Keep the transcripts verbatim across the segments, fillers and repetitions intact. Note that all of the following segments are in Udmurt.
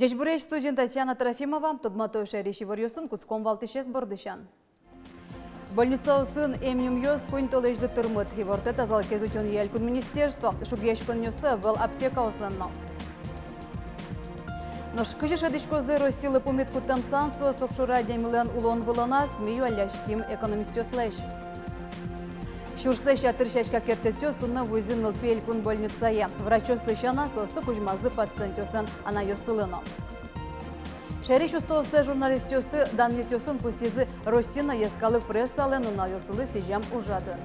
Ӟечбуресь! Студиын Татьяна Трофимова. Тодмато шаерысь иворъёсын. Кутском валтӥсез бордысен. Больницаосын эмъюмъёс куинь толэзьлы тырмыт, ивортэ тазалыкез утёнъя элькун министерство. Шугъяськонъёссы ӧвӧл аптекаослэн но. Нош кызьы шӧдӥськозы Россилы пумит кутэм санкциос огшоры адямилэн улон-вылоназ, ми юалляським экономистъёслэсь. Сюрслэсь ятыр сяська керттэтъёс туннэ вуизы нылпи элькун больницае. Врачъёслы сяна, соосты кузьмазы пациентъёслэн анайёссылы но. Шаерысь устоослэсь журналистъёсты данъетъёсын пусйизы Россиын но йӧскалык прессалэн нуналъёсылы сӥзем ужрадын.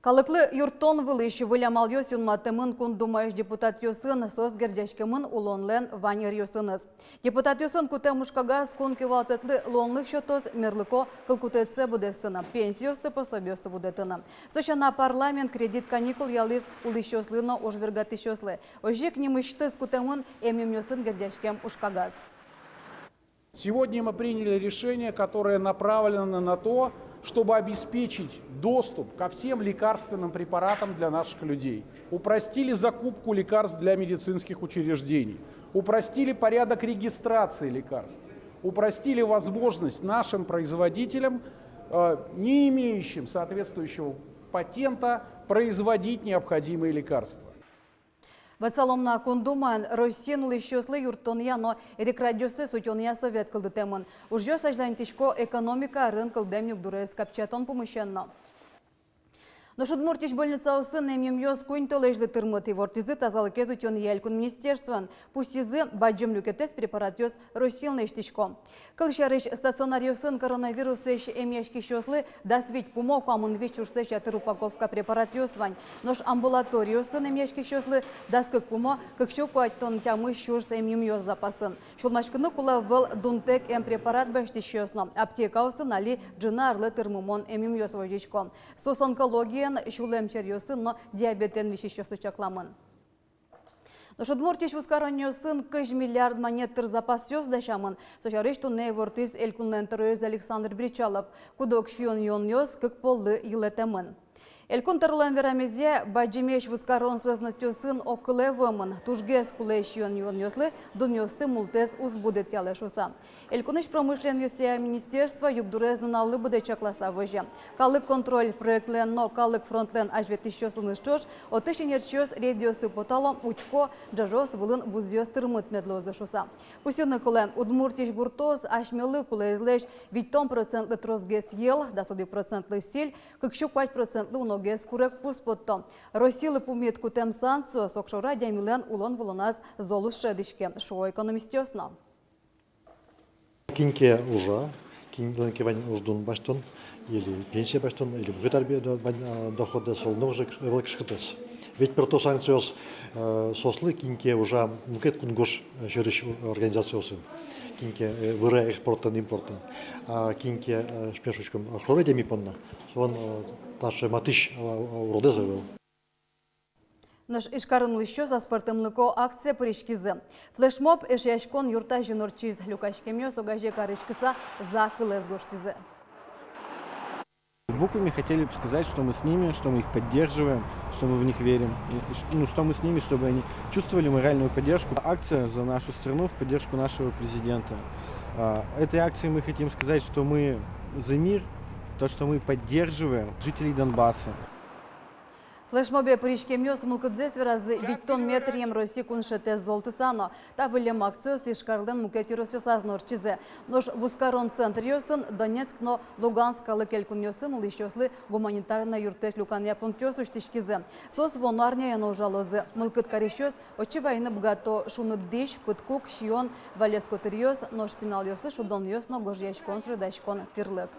Калыклы юрттон вылысь выль амалъёс юнматэмын Кун Думаысь депутатъёсын, соос герӟаськемын улонлэн вань ӧръёсыныз. Депутатъёсын кутэм ужкагаз кун кивалтэтлы луонлык сётоз мерлыко кылкутэтсэ быдэстыны, пенсиосты, пособиосты будэтыны. Со сяна, парламент кредит каникул ялӥз улӥсьёслы но ужбергатӥсьёслы. Озьы ик нимысьтыз кутэмын эмъюмъёсын герӟаськем ужкагаз. Сегодня мы приняли решение, которое направлено на то, чтобы обеспечить доступ ко всем лекарственным препаратам для наших людей. Упростили закупку лекарств для медицинских учреждений, упростили порядок регистрации лекарств, упростили возможность нашим производителям, э, не имеющим соответствующего патента, производить необходимые лекарства. Ватсалом на, Кун Думаын Россиын улӥсьёслы юрттонъя но эрикрадъёссэс утёнъя совет кылдытэмын. Ужъёс азьланьтӥсько экономика арын кылдэм югдурез капчиятон пумысен но. Нош Удмуртиысь больницаосын эмъюмъёс куинь толэзьлы тырмыт, ивортӥзы тазалыкез утёнъя элькун министерствоын. Пусйизы, бадӟым люкетэз препаратъёс Россиын лэсьтӥсько. Кылсярысь, стационаръёсын коронавируслэсь эмъяськисьёслы дас вить пумо куамын вить сюрслэсь ятыр упаковка препаратъёс вань. Нош амбулаториосын эмъяськисьёслы дас кык пумо кык сю куатьтон тямыс сюрс эмъюмъёс запасын. Сюлмаськыны кулэ ӧвӧл дунтэк эмпрепарат басьтӥсьёс но. Аптекаосын али ӝыны арлы тырмымон эмъюмъёс возисько. Соос онкологиен, сюлэм черъёсын но диабетэн висисьёслы чакламын. Нош Удмуртиысь вузкаронъёсын кызь миллиард манет тыр запасъёс дасямын. Со сярысь туннэ ивортӥз элькунлэн тӧроез Александр Бречалов. Куд-ог сиён-юонъёс кык поллы йылэтэмын. Элькун тӧролэн верамезъя, бадӟымесь вузкарон сӧзнэтъёсын огкылэ вуэмын, тужгес кулэ сиён-юонъёслы дунъёсты мултэс уз будэтъялэ шуыса. Элькунысь промышленностья министерство югдурез нуналлы быдэ чакласа возе. Калык контроль проектлэн но Калык фронтлэн азьветлӥсьёсыныз ӵош отысь ӧнерчиос рейдъёсы потало, учко, ӝажъёс вылын вузъёс тырмыт мед луозы шуыса. Пусйыны кулэ, Удмуртиысь гуртоос асьмелы кулэезлэсь витьтон процентлы тросгес йӧл, дас одӥг процентлы сӥль, кык сю куать процентлы уногес курегпуз потто. Россилы пумит кутэм санкциос огшоры адямилэн улон-вылоназ зол уз шӧдӥське, шуо экономистъёс но. Кин ке ужа, кинлэн ке вань уждун басьтон, или пенсия басьтон, или мукет арбе-, до-, бань-, а, доходэз, солэн ужез ӧвӧл кышкытэз. Ведь пырто санкциос, э, соослы, кин ке ужа мукет кунгож, э, сьӧрысь у-, организациосын. Кин ке, э, выре экспортэн, импортэн. А кин ке, э, шпеш учком, огшоры адями понна, солэн, э, таӵе матысь, а, а, уродэз ӧвӧл. Нош Ижкарын улӥсьёс аспӧртэмлыко акцие пыриськизы. Флешмоб Эшъяськон юрт азьын ортчиз. Люкаськемъёс огазе кариськыса «за» кылэз гожтӥзы. Буквами хотели бы сказать, что мы с ними, что мы их поддерживаем, что мы в них верим, и, и ш-, ну, что мы с ними, чтобы они чувствовали моральную поддержку. Акция «За нашу страну» в поддержку нашего президента. А, этой акцией мы хотим сказать, что мы за мир, то, что мы поддерживаем жителей Донбасса. Флешмобе пыриськемъёс мылкыдзэс веразы витьтон метръем Росси куншетэз золтыса но. Та выллем акциос Ижкарлэн мукет ёросъёсаз но ортчизы. Нош вузкарон центръёсын, Донецк но Луганск калык элькунъёсын улӥсьёслы гуманитарной юрттэт люканъя пунктъёс усьтӥськизы. Соос вуоно арняе но ужалозы. Мылкыд карисьёс отчы вайыны быгато шуныт дӥсь, пыдкук, сиён, валес котыръёс, нош пиналъёслы шудонъёс но гожъяськон, суредаськон тӥрлык.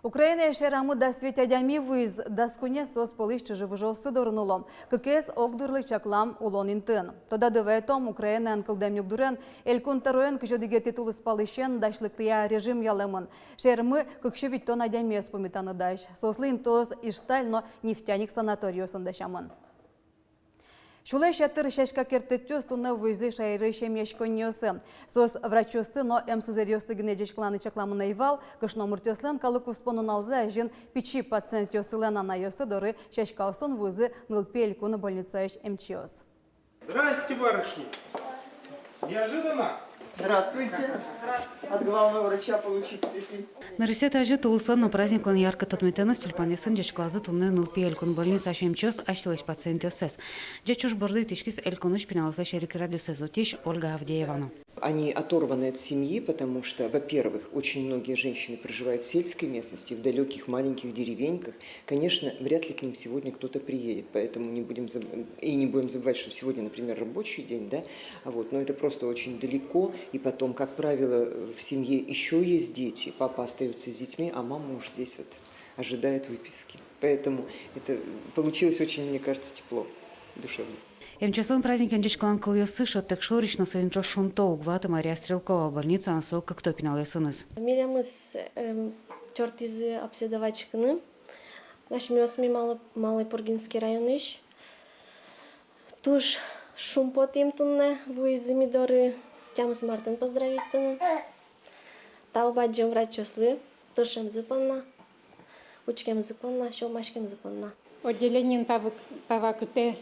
Украинаысь шаерамы дас вить адями вуиз, дас куинез соос пӧлысь чыжы-выжыоссы дорын уло. Кыкез огдырлы чаклам улон интыын. Тодады вайытом, Украинаын кылдэм югдурен Элькун тӧроен кызь одӥгетӥ тулыспалысен дасьлыктыя режим ялэмын. Шаермы кык сю витьтон адямиез пумитаны дась. Соослы интыос Ижсталь но Нефтяник санаториосын дасямын. Сюлэсь ятыр сяська керттэтъёс туннэ вуизы шаерысь эмъяськонниосы. Соос врачъёсты но эмсузэръёсты гинэ ӟечкыланы чакламын ӧй вал, кышномуртъёслэн калык куспо нуналзы азьын пичи пациентъёссылэн анайёссы доры сяськаосын вуизы нылпи элькун больницаысь эмчиос. Здрасте, барышни! Неожиданно? Здравствуйте. От главного врача получить цветы. Нырысетӥ азьы тулыслэн но праздниклэн яркыт отметэныз тюльпанъёсын ӟечкылазы туннэ нылпи элькун больницаысь эмчиос асьсэлэсь пациентъёссэс. Ӟеч уж борды итӥськиз элькунысь пиналъёслэсь эрикрадъёссэс утись Ольга Авдеева но. Они оторваны от семьи, потому что, во-первых, очень многие женщины проживают в сельской местности, в далёких маленьких деревеньках. Конечно, вряд ли к ним сегодня кто-то приедет, поэтому не будем заб-, и не будем забывать, что сегодня, например, рабочий день, да, а вот, но это просто очень далеко, и потом, как правило, в семье ещё есть дети, папа остаётся с детьми, а мама уж здесь вот ожидает выписки. Поэтому это получилось очень, мне кажется, тепло, душевно. Эмчиослэн праздникен ӟечкылан кылъёссы шӧдтэк шорысь но соин ӵош шунто, уг ваты Мария Стрелкова, больницаын со кыкто пиналъёсыныз. Милемыз, эм, чортӥзы обследоватьскыны. Асьмеос ми Малы-, Малый Пургинский районысь. Туж шумпотӥм туннэ, вуизы ми доры тямыс мартэн поздравить карыны. Тау бадӟым врачъёслы тыршемзы понна, учкемзы понна, сюлмаськемзы понна. Отделениын та вак-, та вакытэ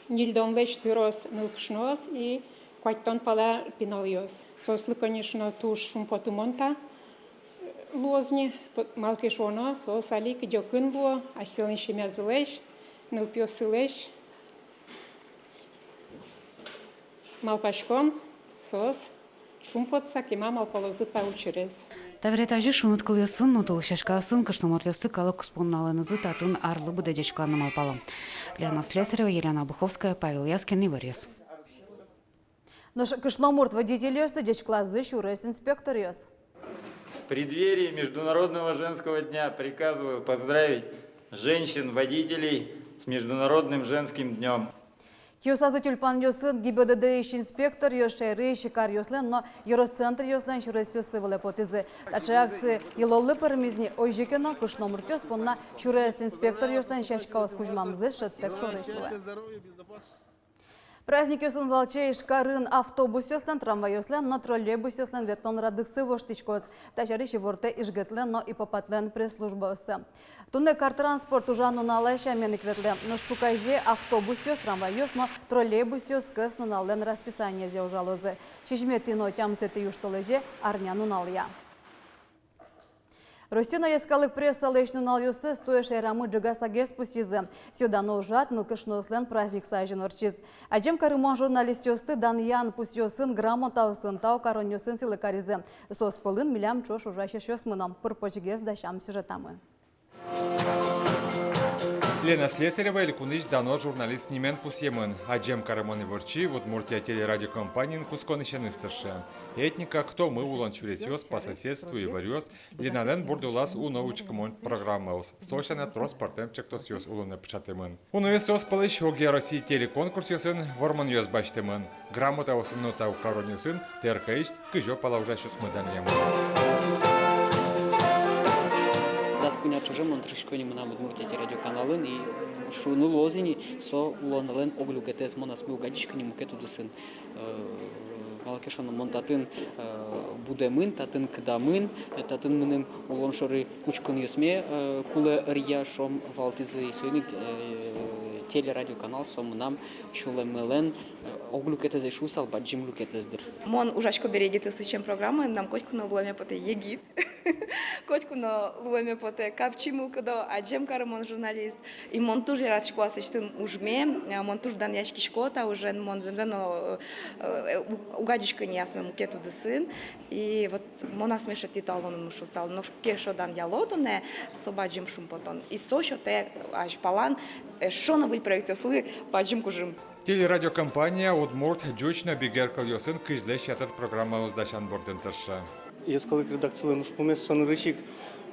ньыльдонлэсь трос нылкышноос и куатьтон пала пиналъёс. Соослы, конечно, туж шумпотымон та луоз ни, п-, малы ке шуоно, соос али кыдёкын луо асьсэлэн семьязылэсь, нылпиоссылэсь. Малпаськом, соос шумпотса кема малпалозы та учырез. Табере тазьы шуныт кылъёсын но тулыс сяськаосын кышномуртъёсты калык куспо нуналэнызы татын арлы быдэ ӟечкыланы малпало. Лена Слесарева, Елена Обуховская, Павел Яскин, Иворъёс. Нош кышномурт водительёсты ӟечкылазы сюрес инспекторъёс. В преддверии Международного женского дня приказываю поздравить женщин-водителей с Международным женским днём. Киосазы тюльпанъёсын ГИБДД-ысь инспекторъёс шаерысь каръёслэн но ёросцентръёслэн сюресъёссы вылэ потӥзы. Таӵе акция йылоллы пӧрмиз ни, озьы ке но кышномуртъёс понна сюрес инспекторъёслэн сяськаос кузьмамзы шӧдтэк шорысь луэ. Праздникъёсын валче Ижкарын автобусъёслэн, трамвайёслэн но троллейбусъёслэн ветлон радлыксы воштӥськоз. Та сярысь ивортэ Ижгетлэн но ИПОПАТлэн пресс-службаоссы. Туннэ кар транспорт ужан нуналэ сямен ик ветлэ. Нош ӵуказе автобусъёс, трамвайёс но троллейбусъёс кӧснуналлэн расписаниезъя ужалозы. Сизьыметӥ но тямысэтӥ южтолэзе арня нуналъя. Россиысь но йӧскалык прессалэсь нуналъёсыз туэ шаерамы ӝегасагес пусйизы. Сӥё-дано ужрад нылкышноослэн праздниксы азьын ортчиз. Адӟем карымон журналистъёсты данъян пусъёсын, грамотаосын, тау каронъёсын сӥлы каризы. Соос пӧлын милям ӵош ужась эшъёсмы но. Пыр-почгес дасям сюжетамы. Лена Слесарева элькунысь дано журналист нимен пусъемын. Адӟем карымон иворчи Удмуртия телерадиокомпаниын кутсконысеныз тырше. «Этника», «Кто мы», «Улон сюресъёс», «По соседству», «Иворъёс», Леналэн бордулаз уно учкымон программаос. Со сяна трос пӧртэм ӵектосъёс улонэ пыӵатэмын. Уноез соос пӧлысь огъя Россиысь телеконкурсъёсын вормонъёс басьтэмын. Грамотаосын но тау каронъёсын ТРК-ысь кызё пала ужасьёсмы данъямын. Дас куинь ар ӵоже мон тыршисько ини мынам Удмуртия телерадиоканалын, и шуыны луоз ини, со улонлэн ог люкетэз, мон асме уг адӟиськы ни мукет удысын. Э, малы ке шуоно, мон татын, э, будэмын, татын кыдамын, э, татын мыным улон шоры учконъёсме, э, кулэ ӧръя, шуом, валтӥзы, и соин ик, э, телерадиоканал со мынам сюлэмелэн, э, ог люкетэз ӧй шуысал, бадӟым люкетэз, дыр. Мон ужасько бере егит ӧсычем программаын, мынам котьку но луэме потэ егит. Котьку но луэме потэ капчи мылкыдо, адӟем карымон журналист. И мон туж яратӥсько аслэсьтым ужме, э, мон туж данъяськисько та ужен, мон зэмзэ но, э, э, у-, уг адӟиськы ни асме мукет удысын. И вот мон асме шедьтӥ талонын, мон шуысал, нош куке эшшо данъяло тонэ, со бадӟым шумпотон. И со сётэ азьпалан эшшо но выль проектъёслы бадӟым кужым. Телерадиокомпания удмурт, ӟуч но бигер кылъёсын кызьлэсь ятыр программаос дасян бордын тырше. Йӧскалык редакцилэн ужпумез со нырысь ик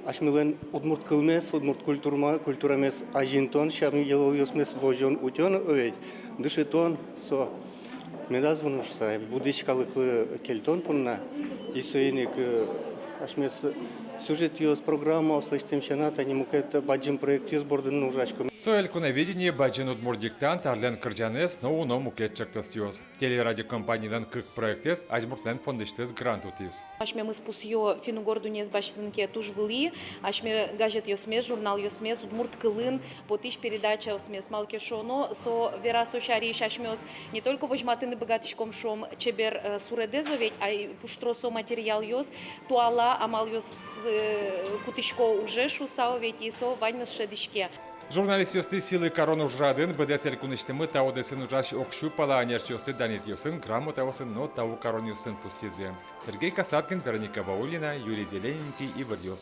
Асьмелэн удмурт кылмес, удмурт культурма-, культурамес азинтон, сям-йылолъёсмес возён-утён, ведь дышетон, со медаз вуны шуса, будӥсь калыклы кельтон понна. И соин ик, э, асьмес сюжетъёс, программаос лэсьтэм сяна, тани мукет бадӟым проектъёс бордын но ужаськом. Со «Элькуновидение», «Бадӟым удмурт диктант», «Арлэн кырӟанэз» но уно мукет ӵектосъёс. Телерадиокомпанилэн кык проектэз Азьмуртлэн фондысьтыз грант утӥз. Асьмемыз пусъё финн-угор дуннеез басьтыны ке туж вылӥ, асьме газетъёсмес, журналъёсмес удмурт кылын потӥсь передачаосмес, малы ке шуоно, со вера со сярысь, асьмеос не только возьматыны быгатӥськом, шуом, чебер, э, суредэз, ведь, а и пуштросо материалъёс, туала амалъёс, э, кутӥсько уже шуса, ведь, и со ваньмыз шӧдӥське. Журналистъёсты сӥлы карон ужрадын быдэс элькунысьтымы та удысын ужась ог сю пала ӧнерчиосты данъетъёсын, грамотаосын но тау каронъёсын пусйизы. Сергей Касаткин, Вероника Ваулина, Юрий Зелененький, «Иворъёс».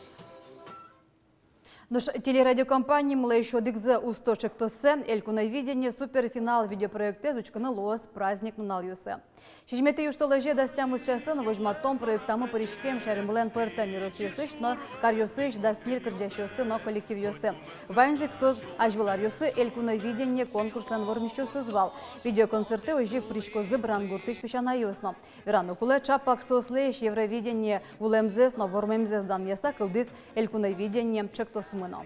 Нош телерадиокомпаниемылэсь одӥгзэ усто ӵектоссэ, «Элькуновидение» суперфинал видеопроектэз учкыны луоз праздник нуналъёсы. Сизьыметӥ южтолэзе дас тямыс часын возьматом проектамы пыриськем шаермылэн пӧртэм ёросъёсысь но каръёсысь дас ньыль кырӟасьёсты но коллективъёсты. Ваньзы ик соос азьвыл аръёсы «Элькуновидение» конкурслэн вормисьёсыз вал. Видеоконцертэ озьы ик пыриськозы Брангуртысь песянайёс но. Вераны кулэ, ӵапак соослэсь Евровидение вулэмзэс но вормемзэс данъяса кылдӥз «Элькуновидение» ӵектосмы но.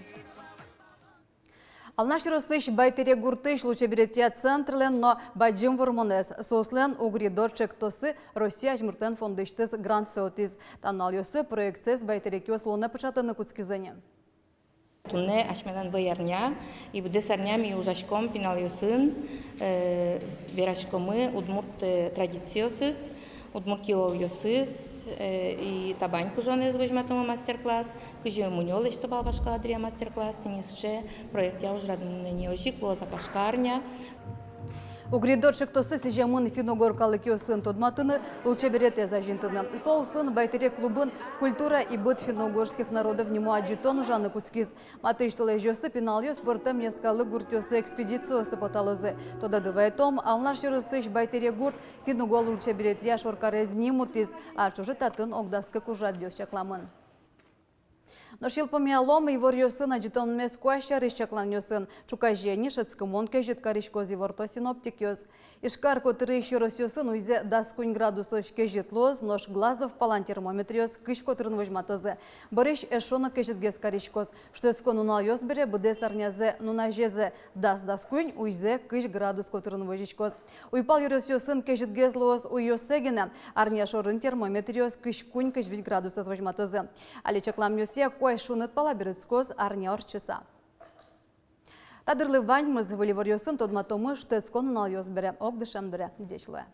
Алнаш ёросысь Байтерек гуртысь лулчеберетъя центрлэн но бадӟым вормонэз. Соослэн «Угридор» ӵектоссы Россия Азьмуртлэн фондысьтыз грантсэ утӥз. Та нуналъёсы проектсэс байтерекъёс улонэ пыӵатыны кутскизы ни. Туннэ асьмелэн вӧй арня, и быдэс арня ми ужаськом пиналъёсын, э, вераськомы удмурт, э, традициосыз, удмурт йылолъёсыз, э, и табань пыжонэз возьматомы мастер-класс, кызьы мунё лэсьто палпашкала дыръя мастер-класс, тӥни сыӵе проектъя ужрадын ини озьы ик луоз Акашка арня. «Угридор» ӵектоссы сӥземын финн-угор калыкъёсын тодматыны, лулчеберетэз азинтыны. Со улсын Байтерек клубын «Культура и быт финно-угорских народов» нимо адӟытон ужаны кутскиз. Матысь толэзьёсы пиналъёс пӧртэм йӧскалык гуртъёсы экспедициосы поталозы. Тодады вайытом, Алнаш ёросысь Байтерек гурт финн-угор лулчеберетъя шоркарез нимытӥз, а ӵоже татын ог дас кык ужрадъёс чакламын. Нош йылпумъялом иворъёсын адӟытонмес куазь сярысь чакланъёсын. Ӵуказе ини шӧдскымон кезьыт кариськоз, иворто синоптикъёс. Ижкар котырысь ёросъёсын уйзэ дас куинь градусозь кезьыт луоз, нош Глазов палан термометръёс кызь котырын возьматозы. Бӧрысь эшшо но кезьытгес кариськоз. Шутэтскон нуналъёс бере быдэс арнязэ нуназезэ дас-дас куинь, уйзэ кызь градус котырын возиськоз. Уйпал ёросъёсын кезьытгес луоз уйёсы гинэ. Арня шорын термометръёс кызь куинь-кызь вить градусозь возьматозы. Али чакламъёсъя, куазь шуныт пала берытскоз арня ортчыса. Та дырлы ваньмыз. Выль иворъёсын тодматомы шутэтскон нуналъёс бере, ог дышем дыре. Ӟеч луэ.